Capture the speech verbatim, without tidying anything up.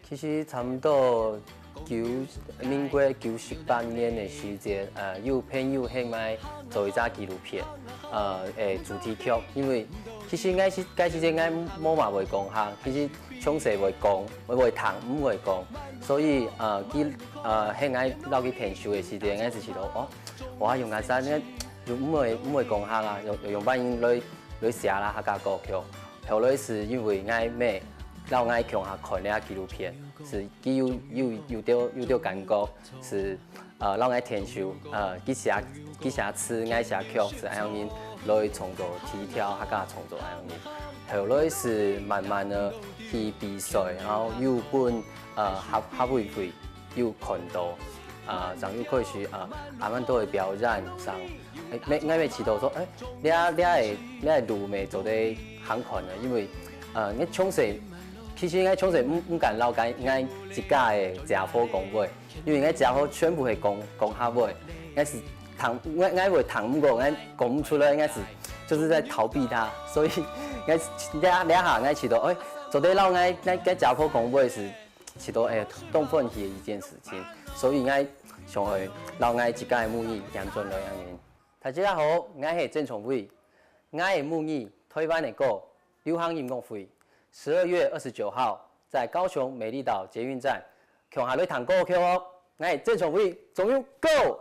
其實差毋多九，民國九十八年个時節，呃，有朋友喊𠊎做一隻紀錄片，呃，个主題曲，因為其實𠊎係，該時節𠊎無麼會講客，其實從細會講，會，會聽，毋會講，所以，呃，佢，呃，喊𠊎摎佢𢯭手个時節，𠊎就想到，哦，哇，用該時節，又毋會，毋會講客啊，用，用翻譯來，來寫啦客家歌曲。後來係因為𠊎姆摎𠊎共下看這紀錄片， 係佢有，有，有兜，有兜感覺，係，呃，摎𠊎𢯭手，呃，佢寫，佢寫詞，𠊎寫曲，係恁樣來創作第一條客家創作恁樣。後來係慢慢个去比賽，然後又分，呃，客，客委會有看到，啊，正有開始，啊，恁多个表演，正，欸，𠊎，𠊎會試著說，欸，這，這个，這个路乜做得行看个，因為，呃，𠊎從細，其實𠊎從細毋，毋敢摎𠊎，𠊎自家个姐婆講話，因為𠊎姐婆全部係講，講客話，𠊎係聽，𠊎，𠊎會聽毋過，𠊎講毋出來，𠊎係，就是在逃避她，所以𠊎這，這下𠊎試著，欸，做得摎𠊎，𠊎，𠊎姐婆講話係，試著，欸，當歡喜个一件事情，所以𠊎想愛摎𠊎自家个母語演轉來恁樣。大家好，𠊎係鄭崇偉，𠊎个母語，台灣个歌，流行音樂會，十二月二十九號在高雄美麗島捷運站，共下來聽歌曲哦。𠊎係鄭崇偉，仲有Go！